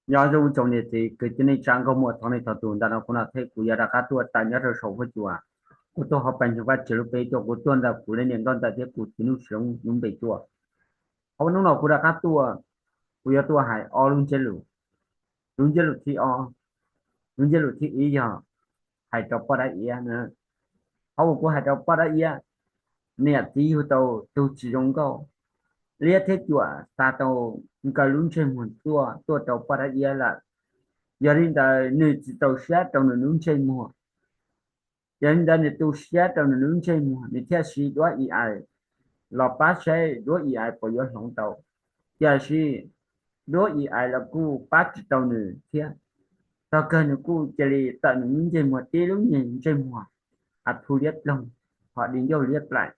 Nyob zoo tsoom niam txiv kwv tij neej tsa nkauj muam thov nej thov tus ntawm no kuv no thiab kuv yuav rov qab tuaj tawm nyob rau saum huab cua. Kuv tuaj hauv pes ntseeg Vaj Tswv lub peb tuaj, kuv tuaj ntawm kuv leej niam nkauj ntawm thiab kuv txiv Nuj Sis Loob lub npe cua. Hauv hnub no kuv rov qab tuaj, kuv yuav tuaj hais ob lub ntsiab lus. Lub ntsiab lus thib ob, lub ntsiab lus thib ib yog hais rau poj dab iab na. Qhov uas kuv hais rau poj dab iab, niam txiv yug tau tus tsis zoo nkauj, liab thiab cuam xa tau nkawd lub ntsej muag tuaj, tuaj rau poj dab iab lawm. Yog li ntawd nws tsis txaus siab rau nws lub ntsej muag. Yog li ntawd nws tu siab rau nws lub ntsej muag, nws thiaj siv duab AI los pab saib duab AI puas yuav hloov tau. Tiam sis duab AI los kuj pab tsis tau nws thiab. Tog kawg nws kuj cia li tawm nws lub ntsej muag tib lub nyuag ntsej muag, a, phu liab ploog, ho di ncauj liab plaim,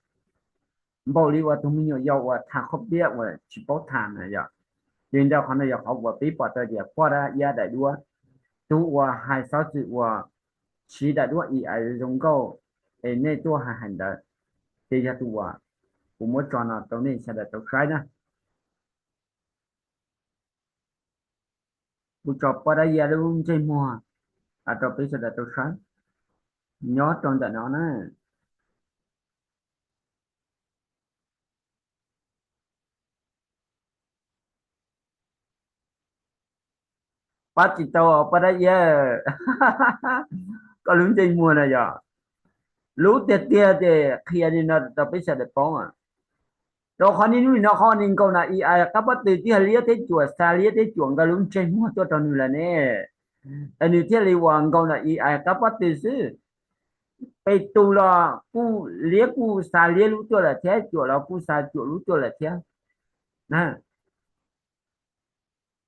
npaum li uas tus me nyuam yaus uas tham khob piab uas tsis paub tham na yom. Yog li ntawd qhov no yog qhov uas peb pom tau tias poj dab iab daim duab, tus uas hais xov xwm uas siv daim duab AI zoo nkauj es nej tuaj hais hais ntawd, ces yog tus uas kuv muab tso no rau nej sawv daws tau saib na. Kuv tso poj dab iab lub ntsej muag rau peb sawv daws tau saib nyob rau ntawm no na. Pab tsis tau poj dab iab, koj lub ntsej muag na yog lub tiag tiag ces qhia li no rau peb sawv daws paub. Rau qhov niaj hnub no qhov uas nws nkaum na AI qab pob tw twb yog liab thiab cuam, xa liab thiab cuam nkawd lub ntsej muag tuaj rau nws lawm ne, es nws thiaj li uas nkaum na AI qab pob tw xwb. Pes tus los kuj liab kuj xa liab lub tuaj lawm thiab, cuam los kuj xa cuam lub tuaj lawm thiab.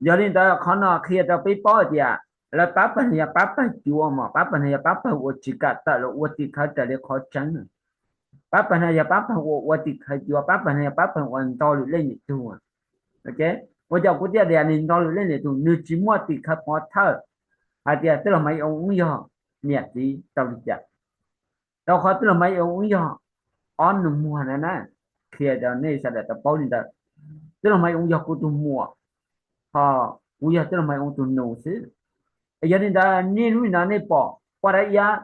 Yog li ntawd qhov no qhia rau peb paub hais tias lawv pab pawg no yog pab pawg cuav mos, pab pawg no yog pab pawg uas tsis kam tawm los ua tim khawv raws li qhov tseeb. Pab pawg no yog pab pawg uas ua tim khawv cuav, pab pawg no yog pab pawg uas nto lwm leej lwm tug. Ua cas kuv thiaj tias nws nto lwm leej lwm tug, nws tsis muaj tim khawv pov thawj hais tias tij laug Maiv Oo Ub yog niam txiv tau li cas. Rau qhov tij laug Maiv Oo Ub yog ob nus muag na na, qhia rau nej sawv daws tau paub li ntawd. Tij laug Maiv Oo yog kuv tus muam, ho kuv yog tij laug Maiv Oo tus nus xwb. Yog li ntawd niaj hnub no nej pom poj dab iab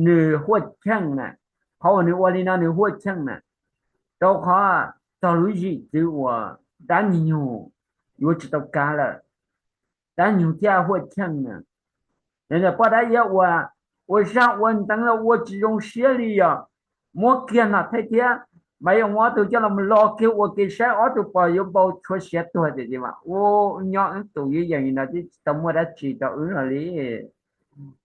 nws huaj cheej na, qhov uas nws ua li no nws huaj cheej na, rau qhov txog lub zim txwv uas dab nyuag nyuag yuav tsis tau kav lawm, dab nyuag thiaj huaj cheej na. Poj dab iab ua, ua zaj ua nteev los ua tsis zoo siab li yog muab kiag no thiab, Maiv Oo ob tug coj los los kiag ua ke saib ob tug pos yuav npau tshuav siav tuag tiag tiag mas ua nyob wb tus yeeb yees li no twb tsis tau muaj dab tsi rau wb no li.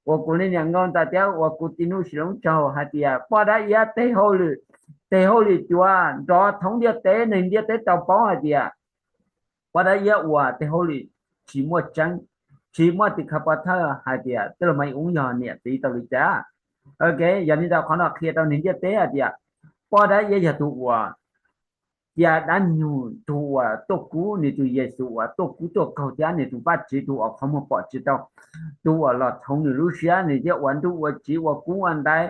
Uas kuv li niam nkauj ntawm thiab uas kuv txiv Nuj Sis Loob tsaug hais tias poj dab iab tes hauj lwm, tes hauj lwm cuav nrov thoob ntiaj teb, neeg ntiaj teb tau paub hais tias poj dab iab ua tes hauj lwm tsis muaj tseeb, tsis muaj tim khawv pov thawj hais tias tij laug Maiv Oo yog niam txiv tau li cas. Ok, yog li ntawd qhov no qhia rau neeg ntiaj teb hais tias poj dab iab yog tus uas cia dab nyuag tug uas tuaj kub nws tus Yexus uas tuaj kub tuaj kaug thiab nws tus Vajtswv tus uas qhov muag pom tsis tau, tus uas los thoob nws lub siab nws thiaj ua nruj ua tsiv ua kub ua ntaiv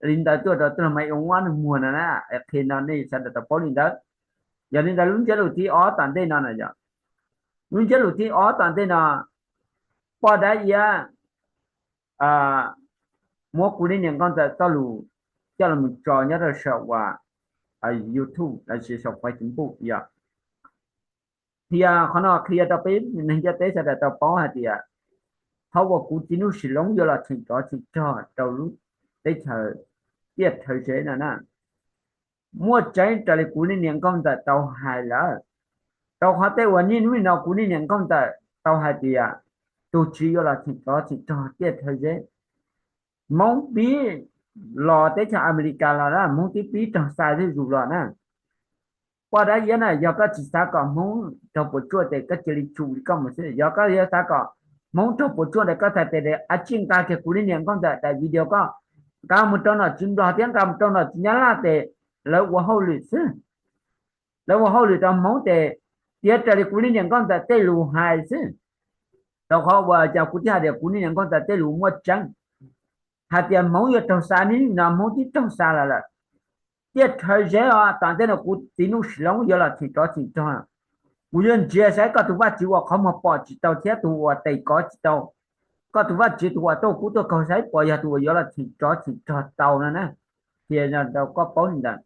li ntawd tuaj rau tij laug Maiv Oo ob nus muag no na. Qhia no nej sawv daws tau paub li ntawd. Yog li ntawd lub ntsiab lus thib ob tom ntej no na yog, lub ntsiab lus thib ob tom ntej no, poj dab iab muab kuv li niam nkauj ntawm txoj lus coj los tso nyob rau saum uas YouTube los sis saum Facebook yog. Qhia qhov no qhia rau peb neeg ntiaj teb sawv daws tau paub hais tias qhov uas kuv txiv Nuj Sis Loob yuav los cheem tsov cheem rog rau lub teb chaws tiaj rhawv zeb no na, muaj tseeb raws li kuv li niam nkauj ntawm tau hais lawm. Rau qhov tej uas niaj hnub no kuv li niam nkauj ntawm tau hais tias tus tswv yuav los cheem tsov cheem rog tiaj rhawv zeb. Hmoob pib los teb chaws Amelikas los na, Hmoob twb pib raug xa zuj zus los na. Poj dab iab na, yog koj tsis xav kom Hmoob raug puas tsuaj ces koj cia li tsum li koj mus xwb. Yog koj yuav xav kom Hmoob raug puas tsuaj ntawd koj txhais tes a tsij nqa kiag kuv li niam nkauj ntawm daim video koj nqa mus rau nom tswv Nplog thiab nqa mus rau nom tswv Nyab Laj tes lawv ua hauj lwm xwb. Lawv ua hauj lwm rau Hmoob tes tiav raws li kuv li niam nkauj ntawm tej lus hais xwb. Rau qhov uas cas kuv thiaj hais tias kuv li niam nkauj ntawm tej lus muaj tseeb, hais tias Hmoob yuav raug xa, niaj hnub no Hmoob twb raug xa los lawm. Tiaj rhawv zeb os, tom ntej no kuv txiv Nuj Sis Loob yuav los cheem tsov cheem rog. Kuv yuav ntsia saib koj tus Vajtswv uas qhov muag pom tsis tau thiab tus uas tes kov tsis tau. Koj tus Vajtswv tus uas tuaj kub tuaj kaug saib puas yog tus uas yuav los cheem tsov cheem rog tau no na. Qhia rau koj paub li ntawd.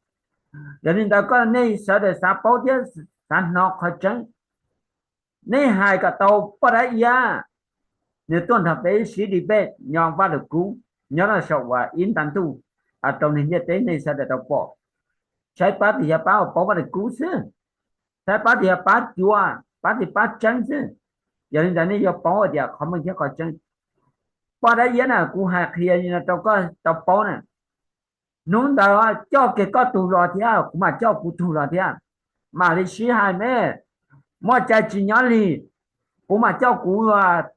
Yog li ntawd koj nej sawv daws xav paub thiab xav hnov qhov tseeb, nej hais kom tau poj dab iab nws tuaj nrog peb sib debate nyob Vaj Lwm Kub, nyob rau saum uas ib nta ntuj, rau neeg ntiaj teb nej sawv daws tau pom. Saib pab tias yog pab uas paub Vaj Lwm Kub xwb, saib pab tias yog pab cuav, pab tias pab tseeb xwb. Yog li ntawd nej yuav paub tias qhov meej thiab qhov tseeb. Poj dab iab na, kuv hais qhia li no rau koj tau paub na. Hnub ntawd coj kiag koj tug los thiab kuv mam coj kuv tug los thiab. Mam li sib hais me, muaj cai tsis nyob li, kuv mam coj kuv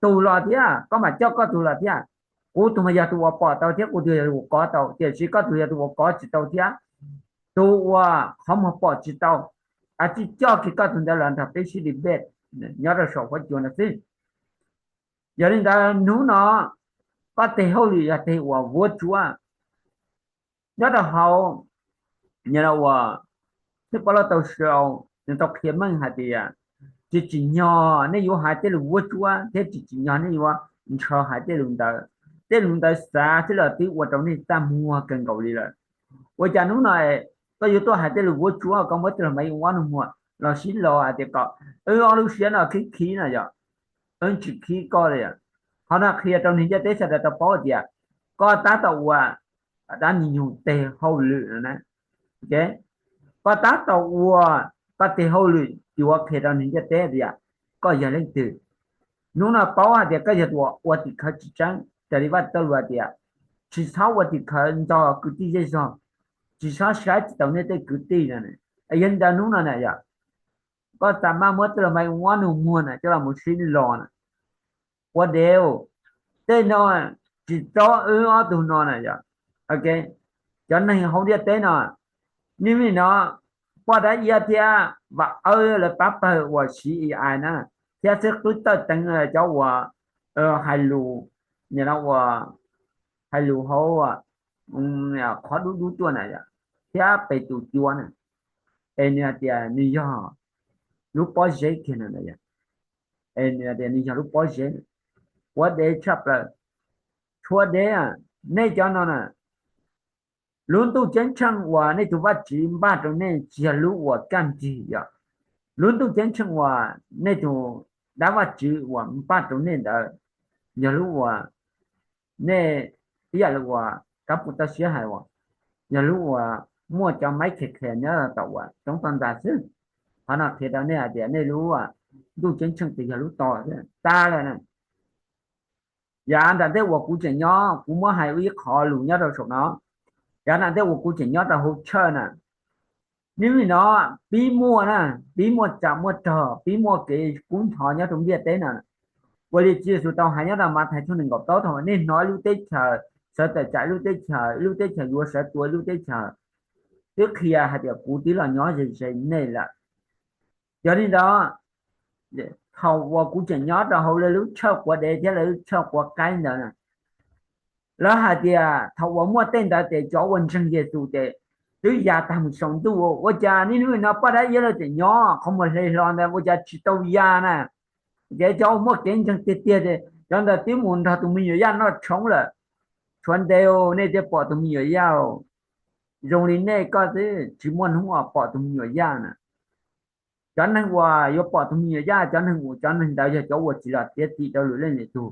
tug los thiab koj mam coj koj tug los thiab. Kuv tug mas yog tus uas pom tau thiab kuv tug yog tus uas kov tau, tiam sis koj tug yog tus uas kov tsis tau thiab tus uas qhov muag pom tsis tau. Tsij coj kiag koj tug ntawd los nrog peb sib debate nyob rau saum huab cua no xwb. Yog li ntawd hnub no koj tes hauj lwm yog tes uas vuab tsuab nyob rau hauv, uas xib pab loj tau sau, nws tau qhia meej hais tias tsis tsim nyog nej yuav hais tej lus vuab tsuab thiab tsis tsim nyog nej yuav ntshaw hais tej lus ntawd. Tej lus ntawd xav xwb los twb ua rau nej txaj muag kawg nkaus li lawm. Ua cas hnub no koj yuav tuaj hais tej lus vuab tsuab, koj muab tej los mas ua ob nus muag los sib los hais tias kom wb ob lub siab no khib khib no yog, wb tsis khib koj li. Qhov no qhia rau neeg ntiaj teb sawv daws tau paub tias koj tab tom ua dab nyuag nyuag tes hauj lwm no na. Koj tab tom ua koj tes hauj lwm cuav qhia rau neeg ntiaj teb tias koj yog leej twg. Hnub no paub hais tias koj yog tus uas ua tim khawv tsis tseeb, raws li Vaj Txwv Lus hais tias tsis txhob ua tim khawv ntxog kwv tij zej zog, tsis txhob saib tsis taus nej tej kwv tij no. Yog li ntawd hnub no na yog koj xav maj muab tej los mas ua ob nus muag na coj los mus sib los na. Ua dev, tej no tsis txob wb ob tug no na yog. Cov neeg hauv ntiaj teb no, nej vim no poj dab iab thiab vam awb lawv pab pawg uas siv AI na, thiab xib qwb tawj teev cov uas hais lus, nim no uas hais lus hauv qhov dub dub tuaj na yom, thiab pes tus cua na, es nws hais tias nws yog lub pob zeb kiag no na yom, es nws hais tias nws yog lub pob zeb, ua dev tshaj plaws. Tshuav dev, nej cov no na, lub ntuj ceeb tsheej uas nej tus Vajtswv npaj rau nej tsis yog lub uas kaj nrig yom. Lub ntuj ceeb tsheej uas nej tus dab Vajtswv uas npaj rau nej ntawd yog lub uas nej, ib yam li uas kab pus toj siab hais uas yog lub uas muaj cov maib khiav khiav nyob tom uas roob toj ntxas xwb. Qhov no qhia rau nej hais tias nej lub ntuj ceeb tsheej twb yog lub to xwb tag lawm na. Yav nram ntej uas kuv tseem nyob, kuv muab hais ua ib qho lus nyob rau saum no. Yav nram ntej uas kuv tseem nyob rau hauv church na, nej vim no pib muaj na, pib muaj tsam muaj rog, pib muaj kev kub ntxhov nyob rau ntiaj teb na. Ua li Tswv Yexus tau hais nyob rau Mathais tshooj nees nkaum plaub, thaum nej hnov ib lub teb chaws sawv tawm tsam ib lub teb chaws, ib lub teb chaws yuav sawv tua ib lub teb chaws, twb qhia hais tias kuv twb los nyob ze ze nej lawm. Yog li ntawd, thaum uas kuv tseem nyob rau hauv lawv lub church quav dev thiab lawv lub church quav qaib ntawd na, lawv hais tias thaum uas muaj tej ntawd ces cov uas ntseeg Yexus ces twb ya tag mus saum ntuj. Ua cas niaj hnub no poj dab iab lawv tseem nyob qhov muag hle hlo ntawd ua cas tsis tau ya na? Ces cov uas muaj kev ntseeg tiag tiag ces cov ntawd twb mus nrog tus me nyuam yaj noj tshoob lawm. Tshuav ntev nej thiaj pom tus me nyuam yaj, zoo li nej koj xwb tsis muaj hnub uas pom tus me nyuam yaj na. Cov neeg uas yuav pom tus me nyuam yaj, cov neeg uas, cov neeg ntawd yog cov uas tsis los txiav txim rau lwm leej lwm tug,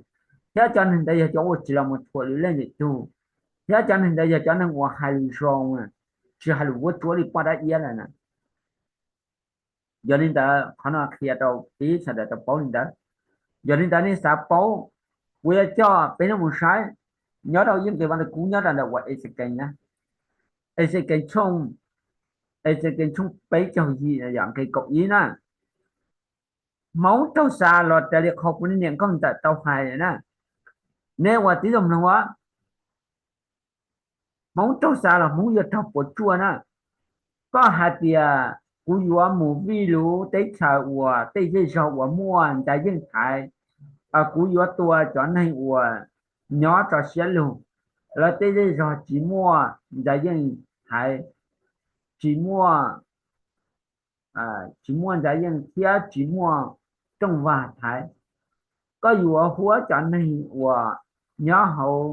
thiab cov neeg ntawd yog cov uas tsis los mus thuam lwm leej lwm tug, thiab cov neeg ntawd yog cov neeg uas hais lus zoo, tsis hais lus vuab tsuab li poj dab iab lawm na. Yog li ntawd qhov no qhia rau peb sawv daws tau paub li ntawd. Yog li ntawd nej xav paub, kuv yuav coj peb mus saib nyob rau ib nqe Vaj Lwm Kub nyob rau ntawm uas Exekees na, Exekees tshooj, Exekees tshooj peb caug yim yom, nqe kaum ib na. Hmoob raug xa los raws li qhov kuv niam nkauj ntxawm tau hais na. Nej ua tib zoo mloog, Hmoob raug xa los Hmoob yuav raug puas tsuaj na. Koj hais tias kuv yuav mus vij lub teb chaws uas tej zej zog uas muaj ntxa yeej thaiv, kuv yuav tua cov neeg uas nyob tso siab lug, lawv tej zej zog tsis muaj ntxa yeej thaiv, tsis muaj tsis muaj ntsa yeej thiab tsis muaj rooj vag thaiv. Koj yuav hu cov neeg uas nyob hauv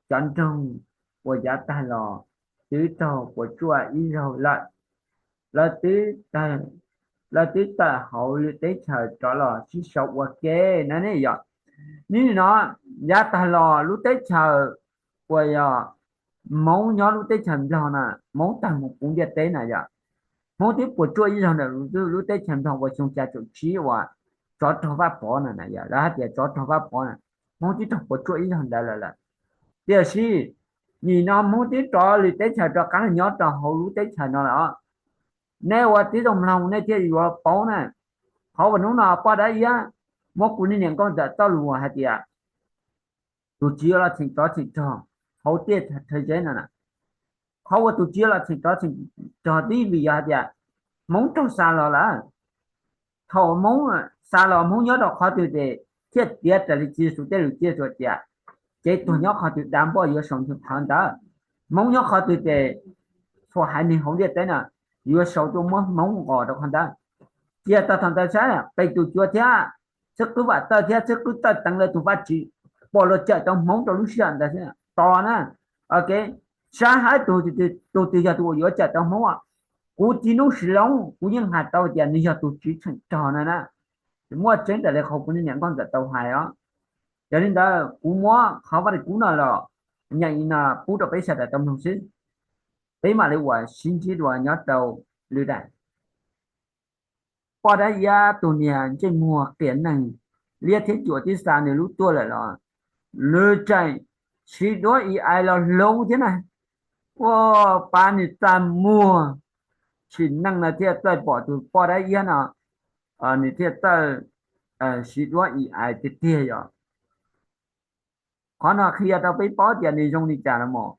cov nroog uas yav tag los twb raug puas tsuaj ib zaug lawm, lawv twb tawm hauv lub teb chaws rov los sib sau ua ke na ne yom. Nim no yav tag los lub teb chaws uas yog Hmoob nyob lub teb chaws Nplog na, Hmoob tawg mus puv ntiaj teb na yom, Hmoob twb puas tsuaj ib zaug ntawm lub teb chaws Nplog uas xyoo xya caum tsib uas tsov rog Vaj Pov na na yom, lawv hais tias tsov rog Vaj Pov na, Hmoob twb raug puas tsuaj ib zaug ntawd lawm lawm. Tiam sis nim no Hmoob twb rov lwm teb chaws rov qab los nyob rau hauv lub teb chaws no lawm os. Nej ua tib zoo mloog nej thiaj yuav paub na. Qhov uas hnub no poj dab iab muab kuv niag niam nkauj ntxawm txoj lus hais tias tus tsis yuav los txheem tsov txheem rog hauv tej chaw zeb no na. Qhov uas tus tsis yuav los txheem tsov txheem rog twb vim yog hais tias Hmoob raug xa los lawm. Thaum Hmoob xa los Hmoob nyob rau qhov twg ces thiaj tiav raws li Tswv Yexus tej lus cia hais tias, cev tuag nyob qhov twg dav npoj yuav sau ntawm qhov ntawd. Hmoob nyob qhov twg ces txhua haiv neeg hauv ntiaj teb no yuav sau tuaj muab Hmoob nqos rau qhov ntawd. Cia tau thaum ntawd saib Petus Cuav thiab Xib Qwb Vam Tawj thiab Xib Qwb Tawj Teev lawv tus vaj tswv puas los cawm tau Hmoob rau lub sij hawm ntawd thiab tos na. Saib hais tus twg yog tus uas yuav cawm tau Hmoob. Kuv tib hnub sis loob kuv yeej hais tau tias nws yog tus tsis txheem rog na na. Muaj tseeb raws li qhov kuv niag niam nkauj ntxawm tau hais os. Yog li ntawd kuv muab qhov Vaj Li Kub no los nyeem no pub rau peb sawv daws tau mloog xwb, peb mam li ua sib ntsib dua nyob rau lwm daim. Poj dab iab tus niag ntsej muag qias neeg liab thiab cuam tib xa nws lub tuaj lawm los nws tseem siv duab ib ais los hlub thiab na. Ua pab nws txaj muag, sim neej no thiaj txawj pom tus poj dab iab no, nws thiaj txawj siv duab ib ais tiag tiag yom. Qhov no qhia rau peb paub tias nws zoo li cas los mas.